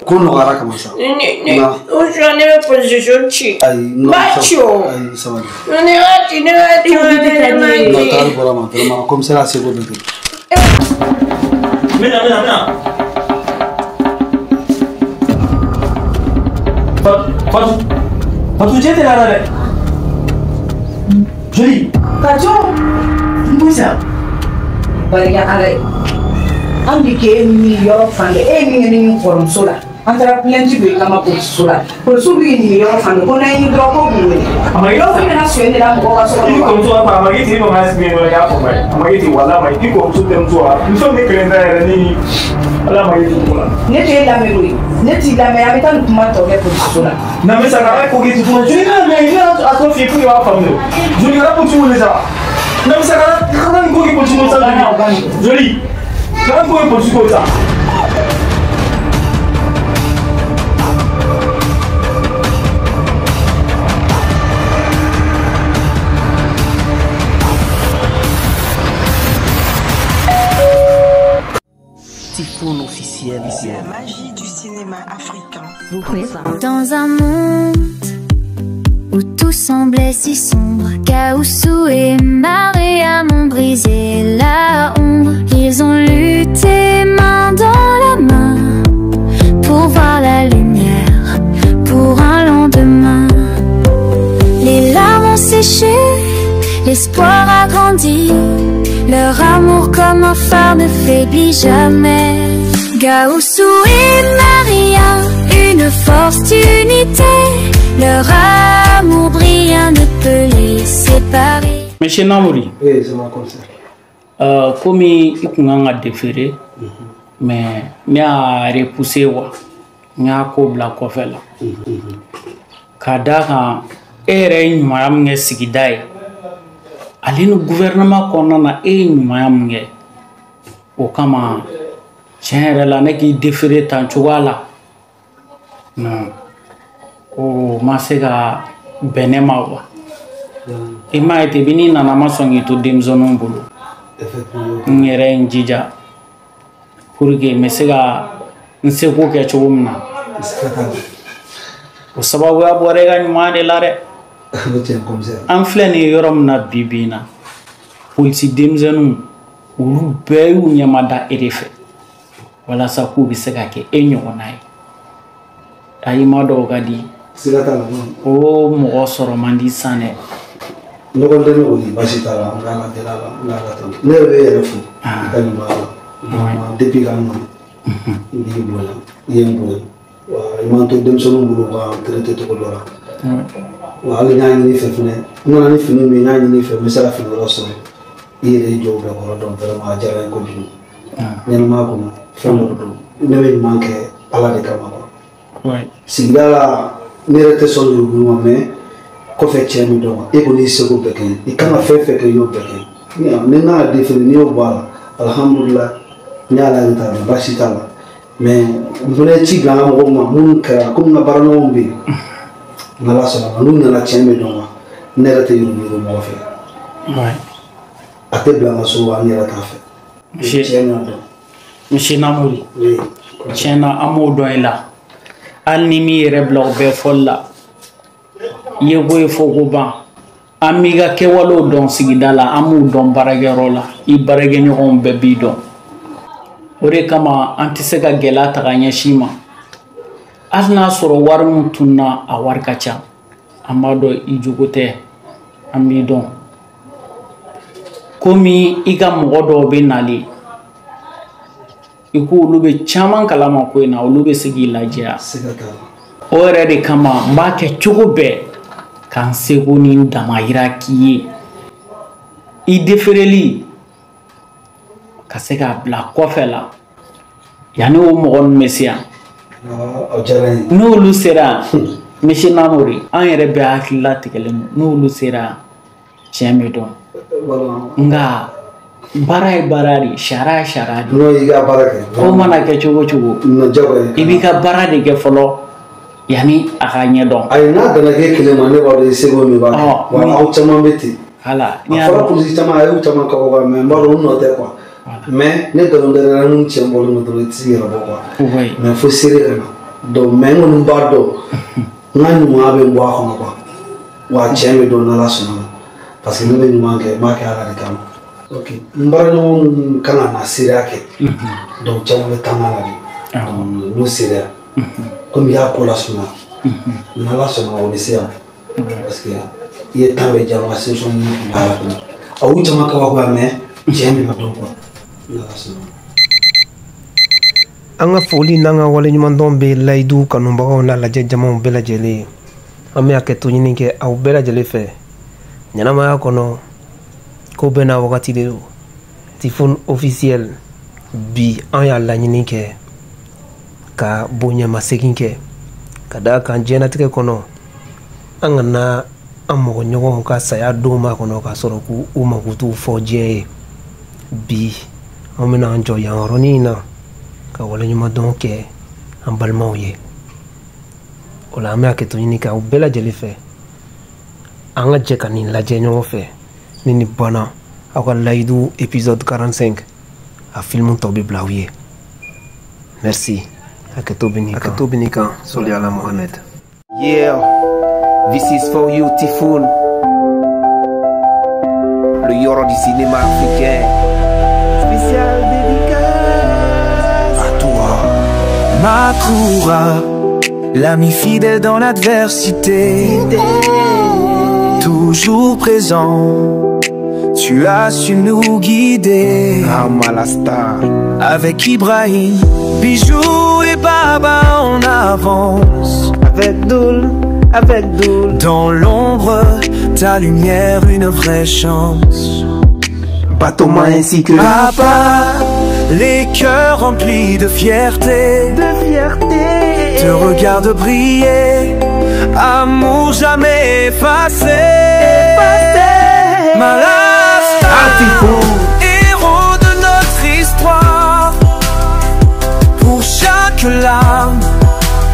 Ko nɔgɔyara kama sa. Ne o jɔ ne bɛ position ci. Ayi non. B'a ci o. Ayi sabali. Ne b'a ci ne b'a ci ne b'a ci. Non taali bɔra ma vraiment commissaire a seko bɛɛ kɛ. N bɛ na n bɛ na n bɛ na. Fatou Fatou cɛ tɛ la dɛ. Joli. Kajo. N bɛ sa. Barika Ala ye. An bi k'e ni yɔrɔ fan bɛɛ e ye min kɛ ne ni n kɔrɔmuso la an taara plainte don i kama polisiso la polisiw b'i nin yɔrɔ fan bɛɛ ko n'an y'i dɔrɔn ko b'u wele dɔw fana bɛna sonyɛli de la mɔgɔw ka so kɔnɔ. I kɔrɔmuso b'a fɔ a ma k'i tigi ma sigi yen nɔ i y'a fɔ a ma k'i tigi wala a ma i kɔrɔmuso tɛ muso wa muso min kelen ta yɛrɛ ni ala ma k'i tigi la. Ne t'e lamɛn koyi ne t'i lamɛn an bɛ taa nin kuma tɔ kɛ polisiso la. Na mais ça n'a ko k'i tigi joli kana mɛ i bɛna a tɔ f'i ye pour que i b'a faamu joli kana polisi wele sa na mais ça kana nin ko k'i polisi ko sa joli kana nin ko k'i polisi ko sa. Officiel. La magie du cinéma africain. Dans un monde où tout semblait si sombre, Gaoussou et Mariam ont brisé la ombre. Ils ont lutté main dans la main pour voir la lumière, pour un lendemain. Les larmes ont séché, l'espoir a grandi. Leur amour comme un phare ne faiblit jamais. Gaoussou et Maria, une force d'unité. Leur amour brillant ne peut les séparer. Monsieur Namouri. Oui, c'est mon conseil. Comme il y a déféré, mais il a repoussé, il a kobla kɔfɛ la. Ka d'a kan e yɛrɛ ye ɲumanya min kɛ sigida ye, ale ni gouvernement kɔnɔna na e ye ɲumanya min kɛ, o kama tiɲɛ yɛrɛ la ne k'i déféré tan cogoya la, non, o ma se ka bɛn ne ma wa. I m'a ye ten, n'i nana ma sɔn k'i to denmisɛnninw bolo. N yɛrɛ ye n jija pour que n bɛ se ka n seko kɛ cogo min na. O sababuya bɔra e ka ɲumanya de la dɛ. An filɛ nin ye yɔrɔ min na bi bi in na, polisi denmisɛnninw olu bɛɛ y'u ɲɛmada e de fɛ walasa k'u bɛ se ka kɛ e ɲɔgɔnna ye. Ayi ma dɔw ka di. O mɔgɔ sɔrɔ man di sisan dɛ. Ɲɔgɔn dɛmɛ kɔni baasi t'a la, an k'an ka deli a la, n k'an ka tɛmɛ. Ne yɛrɛ bɛ e yɛrɛ fo i ka ɲumanya la. Vraiment depuis k'an nana n b'i bonya, i ye n bonya. Wa i m'an to denmisɛnninw bolo k'an traité cogo dɔ la. Wa hali n y'a ɲini i fɛ fɛnɛ, n nana ni fini min ye, n y'a ɲini i fɛ n bɛ se ka fini wɛrɛ sɔrɔ. I yɛrɛ y'i jɔ o bɛɛ kɔrɔ, donc vraiment a diyara n ye kojugu. Ɲɛnamaya kɔnɔ fɛn dɔ don, ne bɛ ɲuman kɛ Ala de kama quoi. Sigida la ne yɛrɛ tɛ sɔn yurugu ma, mais kɔfɛ cɛ min dɔn e kɔni y'i seko bɛɛ kɛ, i kan ka fɛn fɛn kɛ i y'o bɛɛ kɛ. Ni n kan ka déféré n'i y'o bɔ a la, alihamudulilayi n y'a lajɛ t'a dɔn baasi t'a la. Mais n fana ye ci bila an ka mɔgɔw ma minnu kɛra komi n ka baaraɲɔgɔnw bɛ yen, n'Ala sɔnna ma n'u nana tiɲɛ bɛ dɔn wa ne yɛrɛ tɛ yurugu mɔgɔ fɛ. A tɛ bila n ka so wa n yɛrɛ t'a fɛ. Tiɲɛ bɛ dɔn. Monsieur Namouri, tiɲɛ na an b'o dɔn i la. Hali ni m'i yɛrɛ bila o bɛɛ fɔli la, i ye ko ye fɔ ko ban. An b'i ka kɛwalew dɔn sigida la, an b'u dɔn baarakɛyɔrɔ la, i baarakɛɲɔgɔnw bɛɛ b'i dɔn. O de kama an tɛ se ka gɛlɛya ta ka ɲɛsin i ma. Hali n'a sɔrɔ wari min tununa a wari ka ca, an b'a dɔn i jogo tɛ, an b'i dɔn. Komi i ka mɔgɔ dɔw bɛ nalen, i ko olu bɛ caman kalama ko in na, olu bɛ se k'i lajɛya. O yɛrɛ de kama n b'a kɛ cogo bɛɛ ka n seko ni n damayira k'i ye. I déféreli ka se k'a bila kɔfɛ la yanni o mɔgɔ ninnu bɛ se yan. N'olu sera yan, Monsieur Namouri, an yɛrɛ bɛɛ hakili latigɛlen don, n'olu sera yan tiɲɛ bɛ dɔn. Nka baara ye baara de ye, sariya ye sariya de ye. N'o y'i ka baara kɛ. Ko mana kɛ cogo o cogo, i b'i ka baara de kɛ fɔlɔ yanni a ka ɲɛdɔn. Ayi n'a danna k'e kelen ma, ne b'a dɔn i seko min b'a kɛ. Wa aw caman bɛ ten. Voilà. A fɔra polisi caman a y'u caman kabako kan, mais n b'a dɔn u nɔ tɛ quoi. Mais ne nkalon dara ni tiɲɛ bɔlen don dɔrɔn i tɛ se k'i yɛrɛ bɔ quoi. Mais fo seere ka na. Donc mais n kɔni b'a dɔn n ka ɲumanya bɛ bɔ a kɔnɔ quoi. Wa tiɲɛ bɛ dɔn n'Ala sɔnna ma parce que ne bɛ ɲuman kɛ n b'a kɛ Ala de kama. Ok, n baaraɲɔgɔn minnu kan ka na seereya kɛ, donc caman bɛ taama la de. Donc n'o seereya komi i y'a ko lasumaya, n'Ala sɔnna o bɛ se yan parce que i ye temps bɛɛ diya n ka solution ɲini kun b'a la fɛnɛ. A y'u caman kabakoya mais tiɲɛ bɛ na dɔn quoi, n'Ala sɔnna. An ka foli n'an ka waleɲumandɔn bɛ layidu kanubagaw n'a lajɛ jamaw bɛɛ lajɛlen ye. An bɛ hakɛto ɲini kɛ aw bɛɛ lajɛlen fɛ ɲɛnamaya kɔnɔ, ko bɛɛ n'a wagati de don. Tifon officiel bi an y'a laɲini kɛ ka bonyamasegin kɛ ka d'a kan diɲɛlatigɛ kɔnɔ an kana an mɔgɔ ɲɔgɔnw ka saya don ma kɔnɔ k'a sɔrɔ k'u mako t'u fɔ diɲɛ ye. Bi an bɛna an jɔ yan yɔrɔnin in na ka waleɲumandɔn kɛ an balimaw ye. O la an bɛ hakɛto ɲini kɛ aw bɛɛ lajɛlen fɛ, an ka jɛ ka nin lajɛ ɲɔgɔn fɛ. Ni nin banna, aw ka layidu épisode 45 a film tɔ bɛ bila aw ye. Merci. Hakɛto bɛ nin kan. Hakɛto bɛ nin kan. Sɔli ala Mohamed. Yeah, this is for you Tifon, le yoro du cinéma africain. Spécial dédicace à toi, Makoura, l'ami fidèle dans l'adversité, toujours présent, tu as su nous guider. Ah, Malasta. Avec Ibrahim, Bijou et Baba en avance. Avec Doul, avec Doul. Dans l'ombre, ta lumière, une vraie chance. Batoma ainsi que Papa, les cœurs remplis de fierté, de fierté, te regarde briller, amour jamais effacé, effacé. Malasta, héros de notre histoire. Pour chaque larme,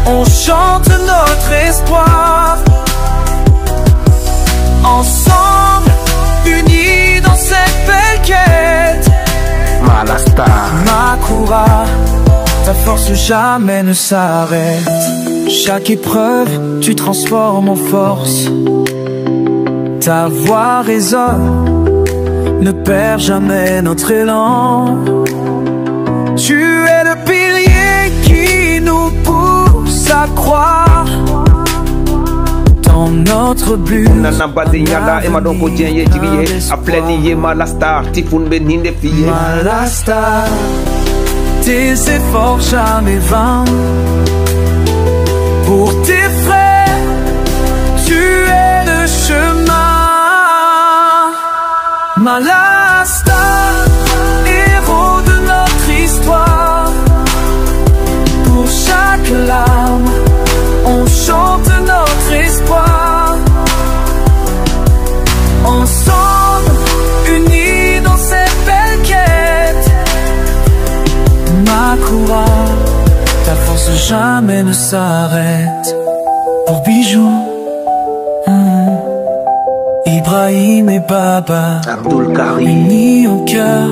on chante notre espoir. Ensemble, unis dans cette belle quête. Malasta, Makoura, ta force jamais ne s'arrête. Chaque épreuve, tu transformes en force. Ta voix résonne, ne perds jamais notre élan. Tu es le pilier qui nous pousse à croire dans notre but. Nana Bazinyala, Emma Donko Djenye Djibiye, Apleni Malasta, Tifon Beninde Fiye. Malasta, tes efforts jamais vains. Pour tes frères, tu es le chemin. Malasta, héros de notre histoire. Pour chaque larme, on chante notre espoir. Ensemble, unis dans cette belle quête. Makoura, ta force jamais ne s'arrête. Pour Bijou, Ibrahim et Baba, Abdul Karim, unis en cœur.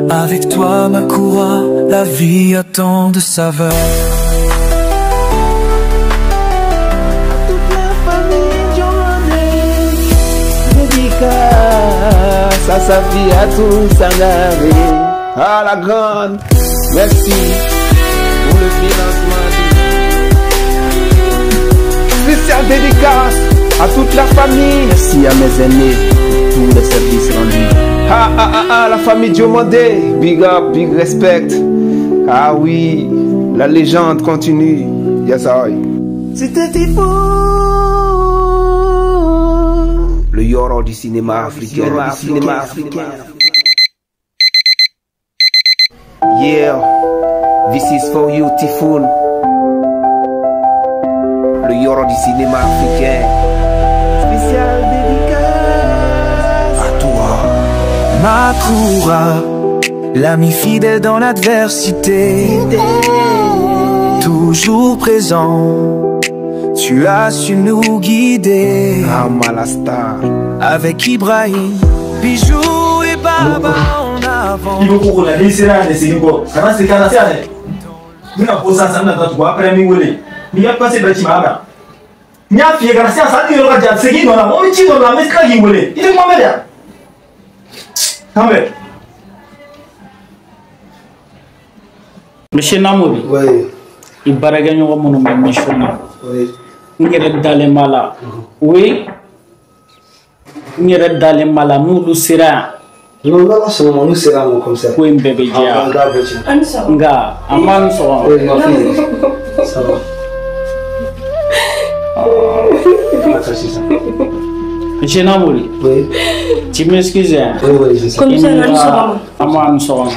Avec toi Makoura, la vie a tant de saveurs. Toute la famille Johnny, dédicace à sa fille, à tout Sangaré. Ah la grande, merci pour le financement. Spécial dédicace à toute la famille. Merci à mes aînés pour tous les services rendus. Ah ah ah ah, la famille Diomandé, big up, big respect. Ah oui, la légende continue. Yes I. C'était Tifon, le yoro du cinéma africain. Du cinéma africain. Yeah, this is for you Tifon, le yoro du cinéma africain. Spécial dédicace à toi, Makoura, l'ami fidèle dans l'adversité, toujours présent, tu as su nous guider. Ah Malasta, avec Ibrahim, Bijou et Baba en avant. Il faut qu'on la laisse là, c'est quoi? Kana c'est kana c'est. N bɛna ko sisan n bɛna taa tugun après n b'i wele. N'i ka passe bɛɛ ci ma a bɛ na. N y'a f'i ye ka na sisan san yɔrɔ ka jan segin nɔ la n bɛ ci dɔ la n bɛ tila k'i wele i tɛ kuma mɛn dɛ. K'an bɛn. Monsieur Namori. Oui. I baarakɛɲɔgɔn minnu bɛ mission na. Oui. N yɛrɛ dalen b'a la. Oui. N yɛrɛ dalen b'a la n'olu sera yan. Non, n'Ala sɔnna ma n'u sera yan comme ça. Ko in bɛɛ bɛ jɛya. An k'a bɛɛ tiɲɛ. Nka an b'an sɔgɔma. Oui, ma fille. Ça va. Monsieur Namori. Oui. Tu m'excuses hein. Oui, oui, c'est ça. Commissaire, an sɔgɔma. An b'an sɔgɔma.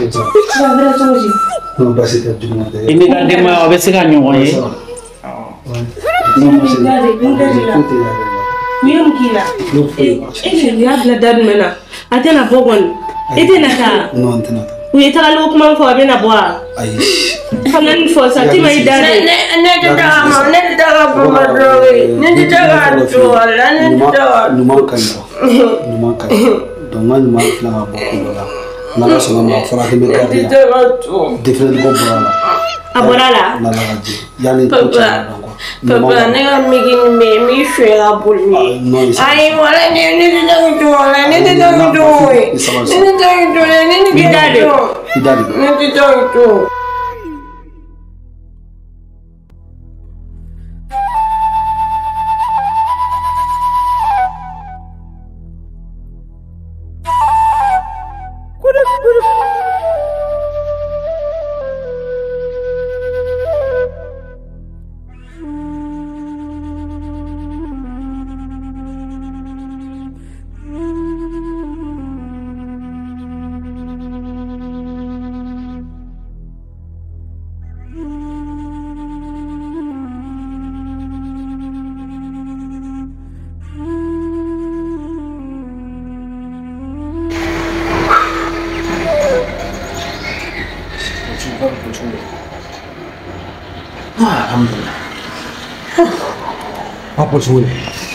Non, baasi tɛ juguman tɛ. I n'i ka denbaya aw bɛ se ka ɲɔgɔn ye. U ye mun k'i la? E de y'a bila da jumɛn na? A tɛna bɔ kɔni. E tɛna taa? Non, n tɛna taa. U ye tagaliko kuma min fɔ a bɛna bɔ wa? Ayi. Kana nin fɔ sa, Tima i da de. Ne tɛ taa ma, ne tɛ taa ka bɔ ka dɔrɔn ne tɛ taa ka to wala ne tɛ taa ka. Ɲuman ka ɲi quoi. Ɲuman ka ɲi. Donc n ka ɲuman tila ka bɔ ko dɔ la. N'Ala sɔnna ma a fɔra k'i bɛ garde la. Défilé ko bɔra la. A bɔra la? N'Ala ka jɛ. Yanni ko caman dɔn quoi. Papa, ne ka migi nin bɛ yen, n b'i fɛ ka boli ni ye. Ayi, wala ne tɛ taa ka to wala ne tɛ taa ka to ne tɛ taa ka to ne tɛ taa ka to. I da de. Ne tɛ taa ka to.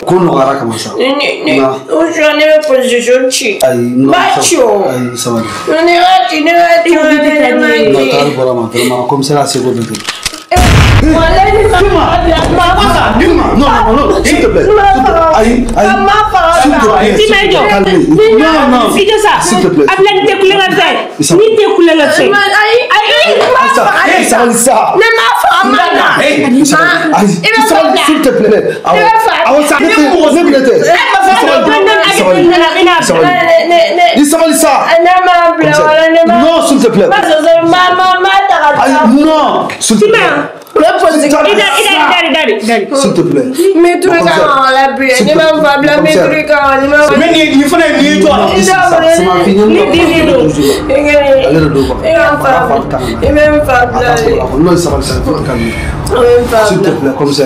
Ko nɔgɔyara ka ban sa. Ne o sɔn ne bɛ position ci. Ayi non. B'a ci o. Ayi sabali. Ne b'a ci ne b'a ci ne b'a ci. Non tagali bɔra ma vraiment commissaire a seko bɛɛ kɛ. Non, non, non, s'il te plaît. Ayi, ayi. S'il te plaît. Tima i jɔ. Non, non. I jɔ sa. S'il te plaît. Abila ni tɛ kulonkɛ fɛn. Ni tɛ kulonkɛ fɛn. Ayi, ayi. Ayi, sabali sa. Ne m'a fɔ a ma na. Ayi, sabali, s'il te plaît. Awɔ, awɔ sa. Ne minɛ tɛ. Sabali, sabali. I sabali sa. Ne m'a bila wala ne m'a. Non, s'il te plaît. Ma ta ka taa. Non, s'il te plaît. S'il te plaît. Mais tu la Mais ni fana ni toi. C'est ma fille. Non, ça va, ça va, s'il te plaît, comme ça.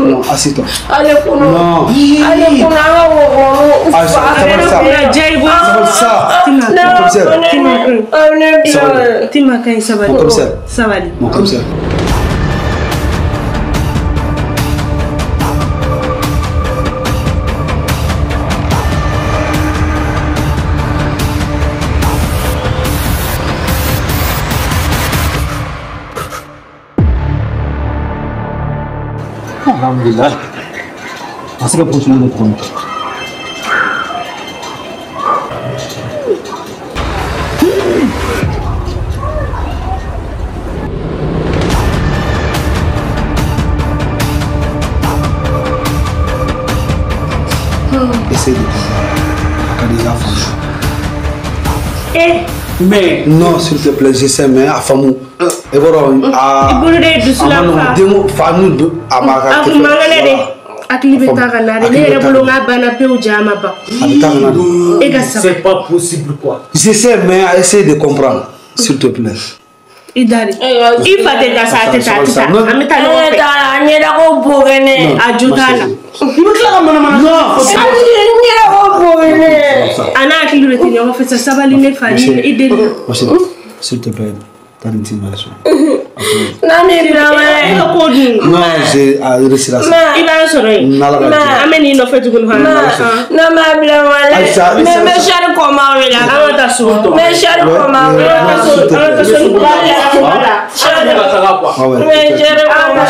Non, assieds-toi. Allez, non. Allez, Mon commissaire. Alhamdulillah. Masih keputusan untuk kamu. Essaye de Eh. Mais non, s'il te plaît, je sais, mais à Famou. Et voilà, à c'est pas possible quoi. Je sais, mais essaye de comprendre, s'il te plaît. Il S'il te plaît. E ka ko dun. Non, j'ai a réussi ça. I b'an sɔrɔ yen. An bɛ n'i nɔfɛ tuguni fana. Ne m'a bila wala. Mais n bɛ sari kɔma wele. An ka taa so. N bɛ sari kɔma wele. An ka taa so. An ka taa so ni kuma la. Sari ka taga quoi. N bɛ sari kɔma.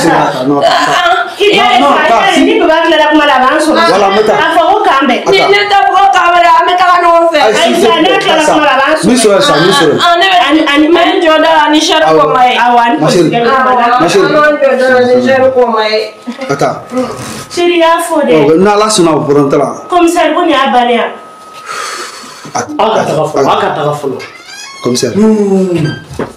I y'a ye ni baba tilara kuma la a b'an sɔrɔ. A fɔ ko k'an bɛn. Ni ne tɛ ko k'an bɛn an bɛ taga ɲɔgɔn fɛ. Ayisa ne tilara kuma la a b'an sɔrɔ. N b'i sɔrɔ sisan, n b'i sɔrɔ. Ne bɛ ani n bɛ n jɔ da la ni sari kɔma ye. Awɔ ani polisi. Ma chérie. An b'an jɔ da la ni sari kɔma ye. Attends. Chérie y'a fɔ dɛ. N'Ala sɔnna o problème t'a la. Commissaire ko nin y'a bannen ya. Aw ka taga fɔlɔ, aw ka taga fɔlɔ. Commissaire. Non.